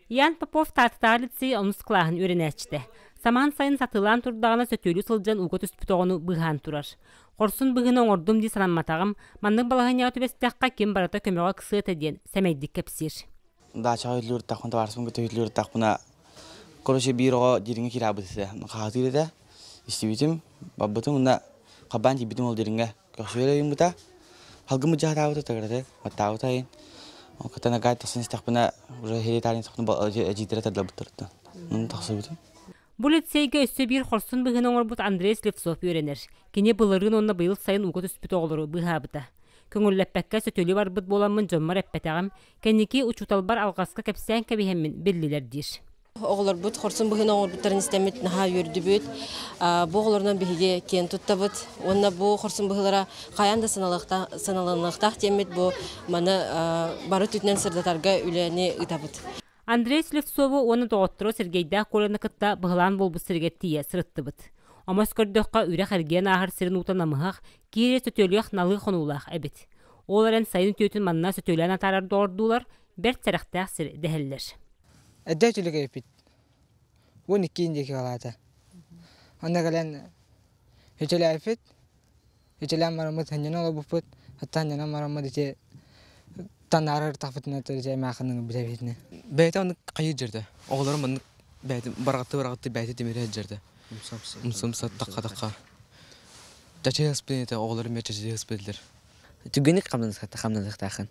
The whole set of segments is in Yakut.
Ян Попов Тааттатааҕы лицей онус кылааһын үөрэнээччитэ. Самаан сайын сатыылаан турдаҕына сөтүөлүү сылдьан ууга түспүт оҕону быыһаан турар. Хорсун быһыыны оҥордум дии санамматаҕым, маннык балаһыанньаҕа түбэстэххэ ким барыта көмөҕө ыксыа этэ диэн сэмэйдик кэпсиир. Даачаҕа үтүлүртахпына, табаарыспын кытта үтүлүртахпына, короче, биир оҕо дириҥэ киирээбит этэ. Хаһытыыр этэ. Истибитим, барбытым уонна хабаан тиийбитим ол дириҥэ. Көхсүгэр ыйыммыта. Халгыммыт дьаһатаабыта тыгыраты, баттаабыта айын. Ол кытта нагай тахсан истэхпинэ, уже херетарин сахпына эдьиийдэрэ тардабыттарыттан. Онно тахсыбытым. Бу лицейгэ өссө биир хорсун быһыыны оҥорбут Андрей Слепцов үөрэнэр. Кини былырыын уонна быйыл сайын ууга түспүт оҕолору быыһаабыта. Көҥүллэппэккэ сөтүөлүү барбыт буоламмын дьоммор эппэтэҕим, кэнники учууталбар алҕаска кэпсээн кэбиһэммин биллилэр диир. Оҕолорбут хорсун быһыыны оҥорбуттарын истэммит наһаа үөрдүбүт. Бу оҕолорунан биһиги киэн туттабыт. Уонна бу хорсун быһыылара хайаан да сыаналаныахтаах диэммит бу маны бары өттүнэн сырдатарга үлэни ыытабыт. Андрей Слепцову уонна доҕотторо Сергейдээх Коляны кытта быһылаан буолбут сиригэр тиийэ сырыттыбыт. Омос көрдөххө, үрэх эргийэн ааһар сирин уута намыһах, киирэ сөтүөлүөх налыы хонуулаах эбит. Ол эрэн сайын үтүөтүн манна сөтүөлээн атаарар доҕордуулар бэрт сэрэхтээх сир дэһэллэр. Эрдэ үтүлүгэйпит. Уон иккиин диэки халаата. Онно кэлэн үтүлээппит. Үтүлээн бараммыт ханньана олорбуппут. Хатта ханньанан бараммыт ити танаарар тахпытына ити эмээхинин бүтэбитинэ. Бэйэтэ оннук хайыы дьэрдэ. Оҕолорум маннык бэйэтин бараҕатты-бараҕатты бэйэтэ тимирэ сылдьарда. Умса-умса тахха-тахха. Чачайыспын этэ оҕолорум эмиэ чачайыспыттар. Түгэнник хамнаныахтааххын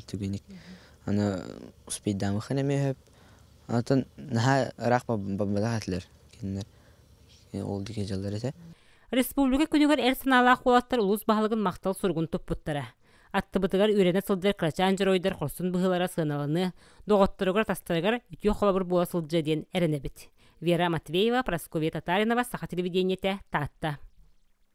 түгэнник аны успейдаамыххын эмиэ сөп онтон наһаа ыраах барбатах этилэр кинилэр ол диэки дьаллар этэ. Республика күнүгэр эр санаалаах уолаттар улуус баһылыгын махтал суругун туппуттара. Аттыбытыгар үөрэнэ сылдьар кырачаан дьоруойдар хорсун быһыылара сыаналаныа, доҕотторугар-атастарыгар үтүө холобур буола сылдьыа диэн эрэнэбит. Вера Матвеева, Прасковья Татаринова, Саха телевидениетэ, Таатта.